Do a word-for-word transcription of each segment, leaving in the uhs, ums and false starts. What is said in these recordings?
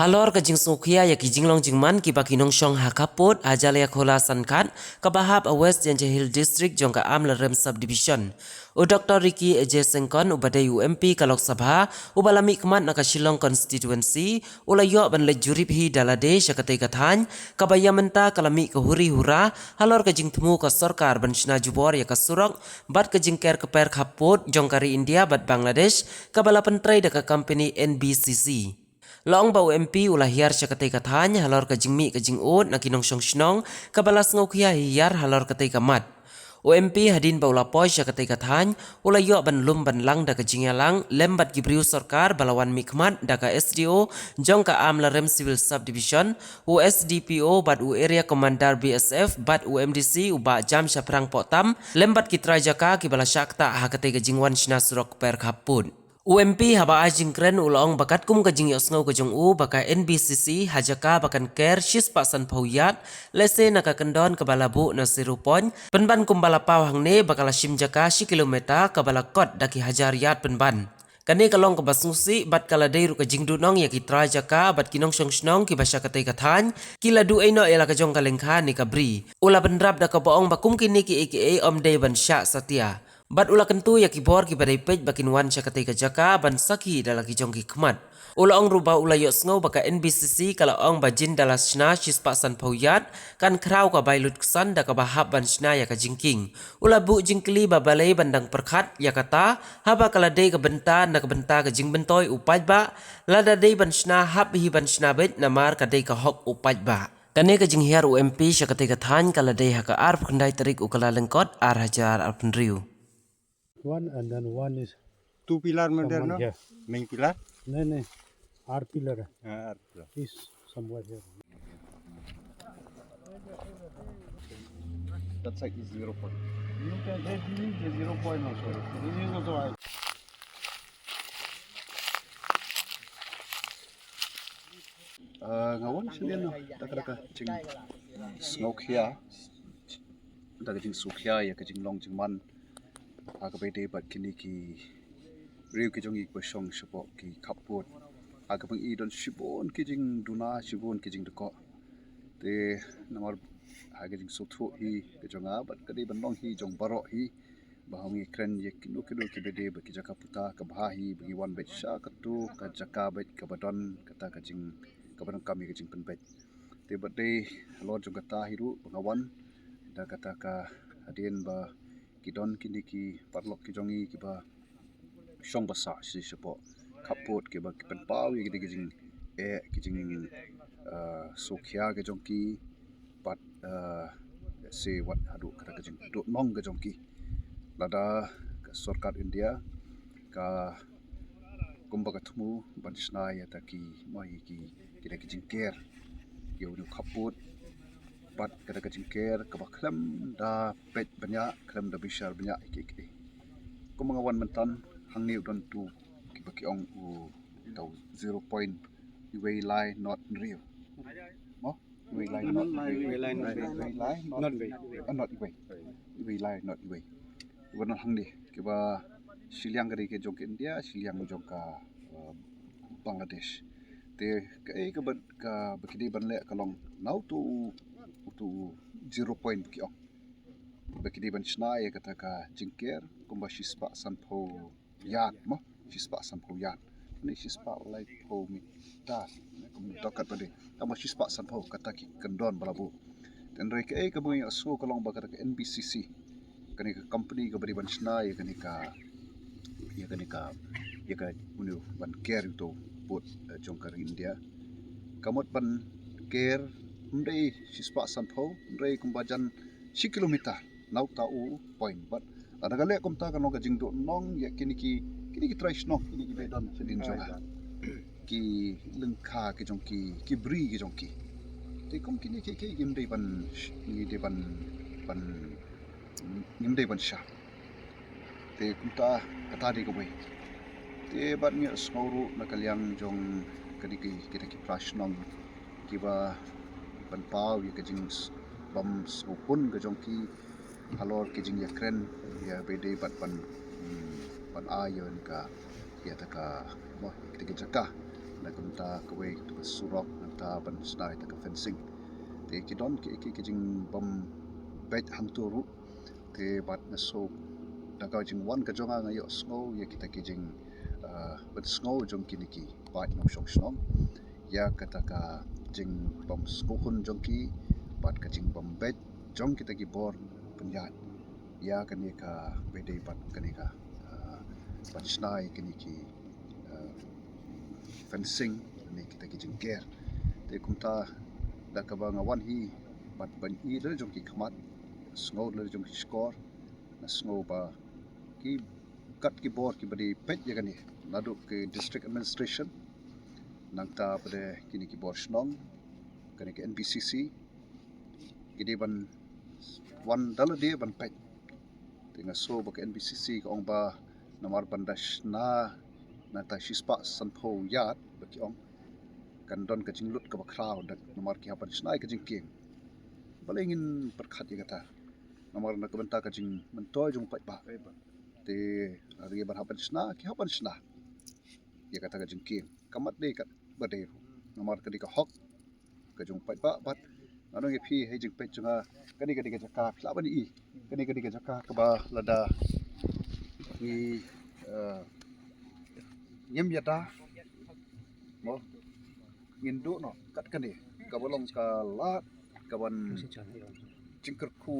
Halor ka jingsngewkhia ïa ki jinglong jingman kiba ki nongshong ha khappud ha Jaliakhola Sankat, kaba hap ha West Jaintia Hills District jong ka Amlarem Subdivision, u Doctor Ricky A J Syngkon, uba dei u M P ka Lok Sabha, uba la mihkhmat na ka Shillong Constituency, u la ïoh ban leit jurip hi da lade sha katei ka thaiñ, kaba ïa mynta ka la mih ka huri hura halor ka jingthmu ka sorkar ban shna jubor ïa ka surok bad ka jingker kper khappud jong ka ri India bad Bangladesh, kaba la pyntrei da ka company N B C C. La ong ba u M P u la hiar sha katei ka thaiñ halor ka jingmih ka jingud na ki nongshong shnong, kaba la sngewkhia hi hiar halor katei ka mat. U M P hadien ba u la poi sha katei ka thaiñ, u la ïoh ban lum ban lang da ka jingïalang lem bad ki briew sorkar ba la wan mihkhmat da ka S D O jong ka Amlarem Civil Subdivision, u S D P O bad u Area Commander B S F bad u M D C u Bah Jam Shaphrang Pohtam, lem bad ki trai jaka kiba la shah ktah ha katei ka jingwan shna surok kper khappud. U M P haba ai jingkren u la ong ba katkum ka jingïohsngew ka jong u ba ka N B C C ha jaka ba kan ker shispah sanphew yard, lehse na ka kyndon kaba la buh na Zero Point, pynban kumba la paw hangne ba ka la shim jaka shi kilometer kaba la kot da ki hajar yard pynban. Kane ka long kaba sngewsih bad ka la dei ruh ka jingduhnong ïa ki trai jaka bad ki nongshong shnong kiba sha katei ka thaiñ, ki la duh ei noh ïa la ka jong ka lyngkha ne ka bri. U la bynrap da kaba ong ba kum kine kiei kiei ym dei ban shah satia. Bad u la kyntu ïa ki bor kiba dei peit ba kin wan sha katei ka jaka ban sakhi da la ki jong ki khmat. U la ong ruh ba u la ïohsngew ba ka N B C C ka la ong ba jin da la shna shispah sanphew yard, kan khraw ka bai lut ksan da kaba hap ban shna ïa ka jingkieng. U la buh jingkylli ba balei ban dang pyrkhat ïa kata, haba ka la dei ka bynta na ka bynta ka jingmyntoi u paidbah, lada dei ban shna hap hi ban shna beit namar ka dei ka hok u paidbah. Kane ka jinghiar u M P sha katei ka thaiñ ka la dei ha ka arphew khyndai tarik u Kyllalyngkot ar hajar arphew hynriew. One and then one is Two pillar mein there, someone no? Here. Main pillar? Nahi, nahi. Ar pillar hai. Ah, ar pillar. Is somewhere here. That side is Zero Point. You can say this is the Zero Point also. This is also high. Ah, nga wan shane, no, da ka, da ka jingsngewkhia, da ka jingsngewkhia ïa ka jinglong jingman ha kaba ïadei bad kine ki briew ki jong ngi kiba shong shapoh ki khappud, ha kaba ngi don shibun ki jingduna, shibun ki jingdkoh. Te namar ha ka jingsngewthuh hi ka jong nga bad ka dei ban long hi jong baroh hi, ba haba ngi kren ïa kino kino kiba dei bad ki jaka puta, ka bha hi ba ngi wan beit sha kato ka jaka beit kaba don kata ka jing, kaba donkam ïa ka jingpynbeit. Te bad dei halor jong kata hi ruh ba nga wan da kata ka hadien ba ki don kine ki paralok ki jong ngi kiba shong basa shi shapoh khappud kiba ki pynpaw ïa kine ki jing, eh, ki jing, eh, sngewkhia ki jong ki bad, eh, se wat haduh kata ka jingduhnong ka jong ki. Lada ka sorkar India ka kumba ka thmu ban shna ïa kata ki, mo, ïa ki, kita ki jingker ïa une u khappud bad kata ka jingker kaba khlem da peit bniah, khlem da bishar bniah ïa kiei kiei. Kumba nga wan mynta hangne u don uto kiba ki ong uta u Zero Point, iwei lai not hynriew. Mo? Iwei lai not hynriew. Iwei lai not hynriew. Iwei lai not, not iwei. Ah, not iwei. Iwei lai not iwei. Iwei not hangne kiba shiliang ka dei ka jong ka India, shiliang jong ka, uh, Bangladesh. Te kaei kaba, kaba ki dei ban leh ka long na uto u, uto u Zero Point ba ki ong. Ba ki dei ban shna ïa kata ka jingker kumba shispah sanphew yard, mo, shispah sanphew yard. Ne shispah laiphew meter. Ne kum dei kat ba dei. Tangba shispah sanphew kata ki kyndon ba la buh. Hynrei kaei kaba ngi ïohsngew ka long ba kata ka N B C C, kane ka company kaba dei ban shna ïa kane ka, ïa kane ka, ïa ka, une u ban ker uto u pud, eh, jong ka ri India. Ka mut ban ker ym dei shispah sanphew, hynrei kumba jan shi kilometer na uta u point. Bad lada ka leh kumta kan long ka jingduhnong ïa kine ki, kine ki trai shnong, kine kiba don shadien jong nga, ki lyngkha ki jong ki, ki bri ki jong ki. Te kum kine ki, ki, kim dei ban, ngi dei ban, ban, ngim dei ban shah. Te kumta kata dei kawei. Te bad ngi sngew ruh na ka liang jong kine ki, kita ki para shnong kiba pynpaw ïa ka jingbym sngewpun ka jong ki halor ki jingïakren ïa ba dei bad ban, hmm, ban ai ïa ka, ïa kata ka, mo, ïa kita ki jaka. Na kumta kawei ka surok nangta ban shna ïa ka fencing. Te ki don ki, ki, ki jingbym beit hangto ruh. Te bad nga sngew da ka jingwan ka jong nga, nga ïohsngew ïa kita ki jing, ah, pynsngew jong kine ki paid nongshong shnong ïa kata ka jingbym sngewhun jong ki bad ka jingbym beit jong kita ki bor pynïaid ïa kane kaba dei bad kane ka, ah, ban shna ïa kine ki, ah, fencing ne kita ki jingker. Te kumta da kaba nga wan hi bad ban ïohi da la jong ki khmat, sngew da la jong ki shkor, nga sngew ba ki kat ki bor kiba dei peit ïa kane, naduh ki district administration, nangta pat de kine ki bor shnong, kane ka N B C C, ki dei ban wan da lade ban peit. Te nga sngew ba ka N B C C ka ong ba namar ban da shna nangta shispah sanphew ïar ba ki ong, kan don ka jinglut kaba khraw da namar ki hap ban shna ïa ka jingkieng. Balei ngin pyrkhat ïa kata? Namar na ka bynta ka jingmyntoi jong u paidbah. Te lada ki ban hap ban shna, ki hap ban shna ïa kata ka jingkieng. Ka mat dei katba dei ruh. Namar ka dei ka hok ka jong u paidbah bad nga ong ïa phi ha jingpeit jong nga, kane ka dei ka jaka phi lah ban ïohi. Kane ka dei ka jaka kaba lada ngi, eh, ngim ïada, mo, ngin duh noh kat kane kaba long ka lad kaban jingkyrkhu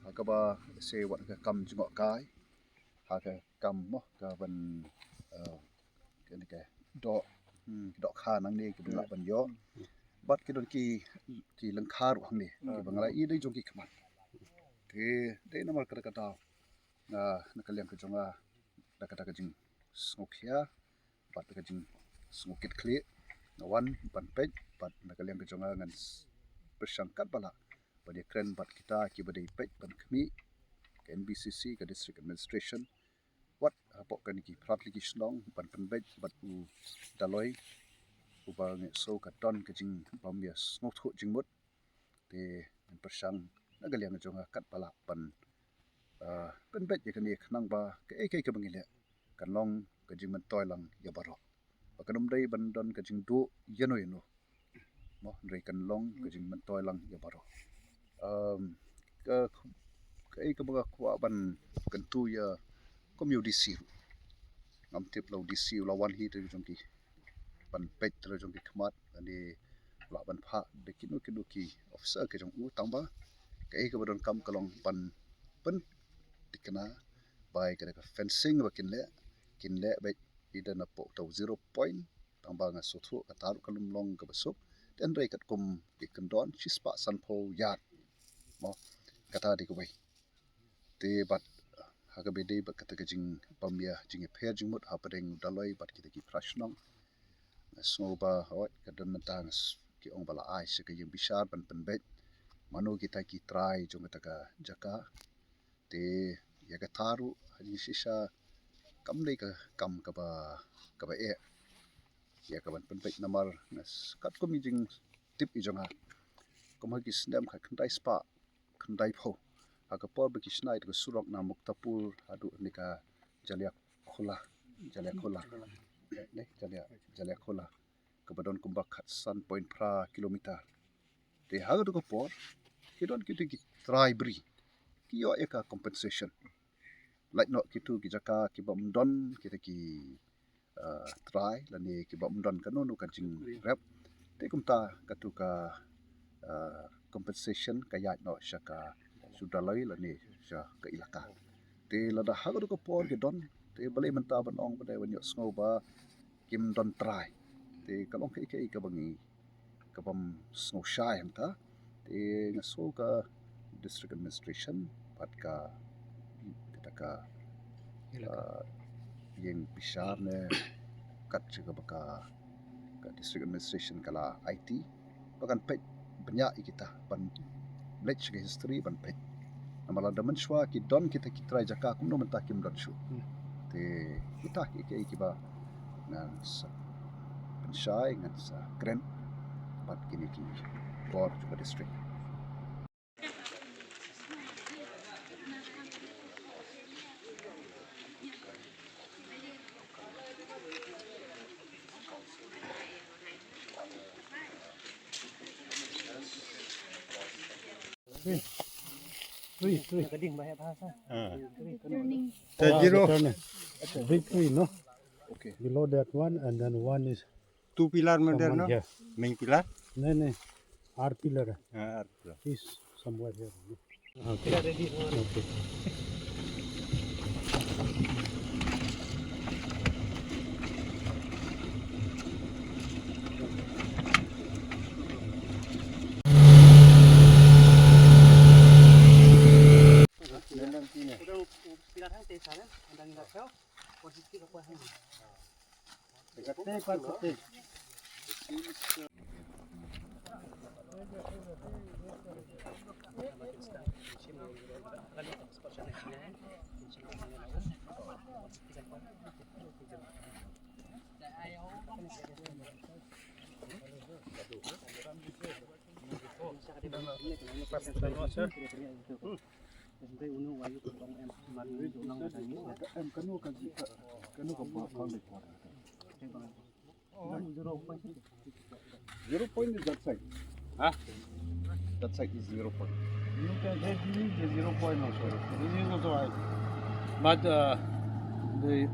ha kaba se wat ka kam jngohkai ha ka kam, mo, kaban, eh, kane ka doh, hmm, dohkha nangne kiba lah ban ïoh. Bad ki don ki, ki lyngkha ruh hangne kiba nga la ïohi da la jong ki khmat. Te dei namar kata ka daw nga, na ka liang ka jong nga, da kata ka jingsngewkhia bad da ka jingsngewkitkhlieh, nga wan ban peit bad na ka liang ka jong nga ngan s-, pyrshang katba lah ban ïakren bad kita kiba dei peit ban khmih, ka N B C C, ka District Administration, wat hapoh kane ki phra tylli ki shnong ban pynbeit bad u Daloi uba nga sngew ka don ka jingbym ïasngewthuh jingmut. Te ngan pyrshang na ka liang jong nga katba lah ban, ah, pynbeit ïa kane khnang ba kaei kaei kaba ngi leh kan long ka jingmyntoi lang ïa baroh. Ba kan ym dei ban don ka jingduh ïano ïano, mo, hynrei kan long ka jingmyntoi lang ïa baroh. Um, ka, kaei kaba nga kwah ban kyntu ïa kum ïa u D C ruh. Ngam tip la u D C u la wan hi da la jong ki ban peit da la jong ki khmat, lane u lah ban phah da kino kino ki officer ka jong u, tangba kaei kaba donkam ka long ban pynthikna ba ïa kane ka fencing ba kin leh, kin leh beit ïa da napoh uta u zero point, tangba nga sngewthuh kata ruh kan ym long kaba suk, te hynrei katkum ki kyndon shispah sanphew ïar, mo, kata dei kawei. Te bad ha kaba dei bad kata ka jingbym ïa, jingïapher jingmut hapdeng u Daloi bad kita ki phra shnong, nga sngew ba hooid ka don mynta, nga s-, ki ong ba la ai sha ka ïing bishar ban pynbeit mano kita ki trai jong kata ka jaka. Te ïa kata ruh ha jingshisha kam dei ka kam kaba, kaba eh ïa ka ban pynbeit namar nga s-, katkum i jingtip i jong nga, kum ha ki snem khatkhyndai spah khyndaiphew, ha ka por ba ki shna ïa ka surok na Muktapur haduh ne ka Jaliakhola, Jaliakhola, ne Jalia, Jaliakhola, kaba don kumba khatsan point phra kilometer. Te ha kato ka por ki don kito ki trai bri, ki ïoh ïa ka compensation. Lait noh kito ki jaka kibym don kita ki, uh, trai lane kibym don kano kano ka jingrep, te kumta kato ka, uh, compensation ka ïaid noh sha ka, sha u Daloi lane sha ka ilaka. Te lada ha kato ka por ki don, te balei mynta ban ong, balei ban ïohsngew ba kim don trai? Te ka long kaei kaei kaba ngi, kabym sngew shai hangta. Te nga sngew ka District Administration bad ka, kata ka, ah, ïing bishar ne kat jaka ba ka, ka District Administration ka la aiti ba kan peit bniah ïa kita, ban leit sha ka history ban peit. Namar lada mynshuwa ki don kita ki trai jaka, kumno mynta kim don shuh? Hmm. Te kita ki, ki, kiba ngan sa pynshai, ngan sa kren bad kine ki bor jong ka district. Three. Three, three. Ah. Returning. The zero. Returning. Big three, no? Okay. Below that one, and then one is two pillar mein there, no? Here. Main pillar? No, no. Our pillar. Ah, our pillar. Is somewhere here. Okay. Okay. Zero point is that side. Huh? That side is zero point. You can say this is the zero point also. This is also high. But uh, the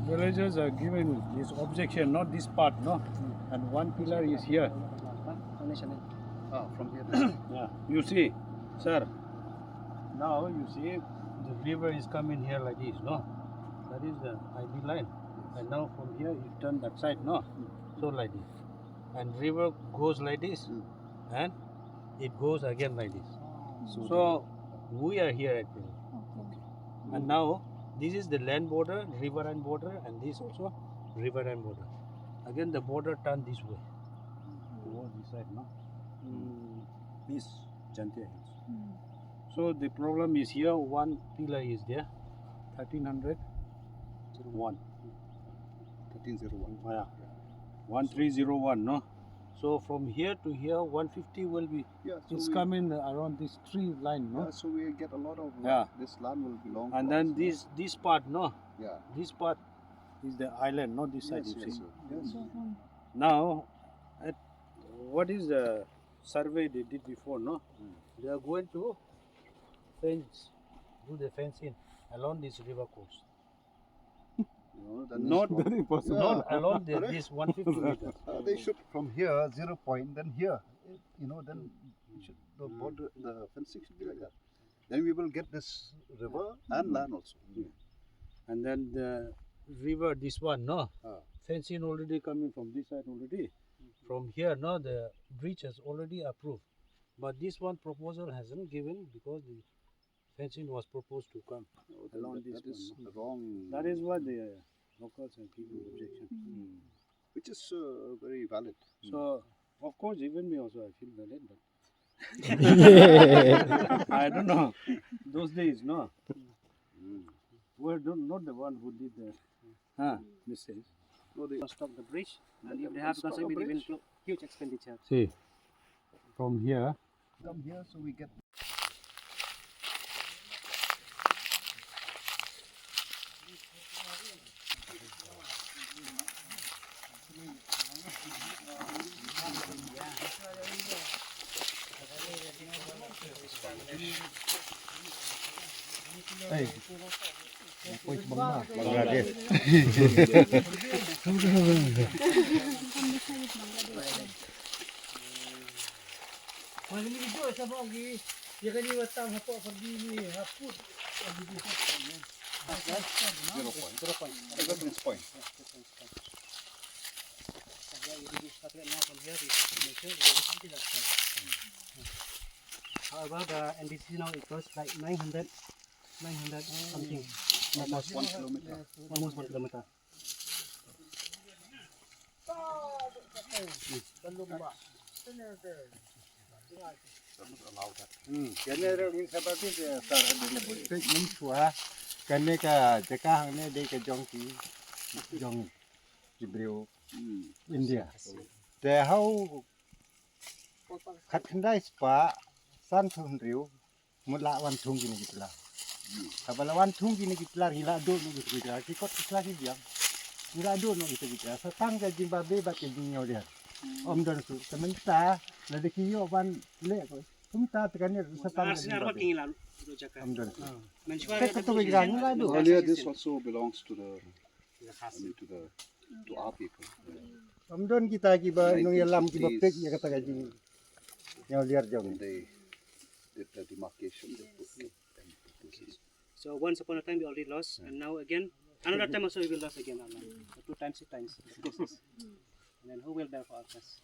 villagers are giving this objection, not this part, no? And one pillar is here. Ah, from here. Yeah. You see, sir, now you see the river is coming here like this, no? That is the I B line. And now from here you turn that side, no? So like this. And river goes like this. And it goes again like this. So, so we are here actually. Okay. And now this is the land border, river and border, and this also river and border. Again, the border turn this way. Towards this side, no? Mm, this Jaintia Hills. So the problem is here, one pillar is there, thirteen hundred one. Thirteen zero one. Yeah. One three zero one, no? So from here to here, one fifty will be, yeah, so it's we coming around this tree line, no? Yeah, so we get a lot of, yeah, this land will belong to us, no? And then this, this part, no? Yeah. This part is the island, no? This side, yes, you see. Yes, yes. Now, at, what is the survey they did before, no? They are going to fence, do the fencing along this river course. No, that is not, not along the, this one fifty meters. Uh, they should, from here, zero point, then here, you know, then should, the border, the fencing should be like that. Then we will get this river and land also. Yeah. And then the river, this one, no? Ah. Fencing already coming from this side already. From here, no, the bridge has already approved. But this one proposal hasn't given because the fencing was proposed to come along this one, no? That is wrong. That is why the, uh, locals are giving objection. Which is, uh, very valid. So, of course, even me also, I feel valid, but I don't know. Those days, no? We're not the one who did the, huh, mistake. No, they construct the bridge, and if they have to construct a bridge, huge expenditure. See, from here, come here, so we get Bangladesh. Zero point. Zero point. Everything is point. However, the N B C now it goes like nine hundred, nine hundred something. Almost one kilometer. Almost one kilometer. Kane ruh ngin sa ba bit, eh, sir, hadien ba peit ngin shuwa. Kane ka jaka hangne dei ka jong ki, jong ki briew India. Te hau khatkhyndai spah sanphew hynriew mut la wan thung kine ki pillar. Haba la wan thung kine ki pillar ngi la duh noh kine ki pillar, ki kot ki sla ki biang. Ngi la duh noh kine ki pillar. Sa tang ka jingbabe bad ka jingñiewdiang. Ym don shuh. Te mynta lada ki ïoh ban leh ko. Kumta te kane sa tang. Ar sini arwah kingi lalu. Am don. Te ka to bai grang la do. Earlier this also belongs to the, I mean, to the, to our people. Am don kita kiba nongïalam kiba pek ïa kata ka jing. Ïa liar jong. They did the demarcation. They put the, okay. So once upon a time we already lost, and now again, another time also we will lost again, Alan. So two times, three times. And then who will bear for our cause?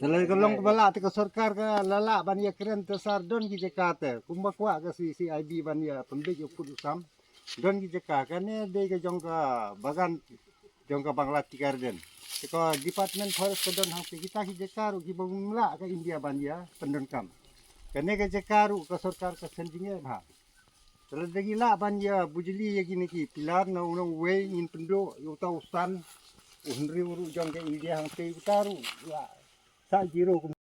Te la ka long ba la te ka sorkar ka la lah ban ïa kren te sar don ki jaka te. Kumba kwah ka C C I B ban ïa pynbeit ïa pud u sam. Don ki jaka kane dei ka jong ka bagan jong ka Bangla Tea Garden. Te ka Department Forest ka don hangte kita ki jaka ruh kiba ym lah ka India ban ïa pyndonkam. Kane ka jaka ruh ka sorkar ka seng jingeh bha. Te lada ngi lah ban ïa bujli ïa kine ki pillar na u nongwei ngin pynduh ïa uta u san u hynriew ruh jong ka India hangtei uta ruh ïa sa jiro.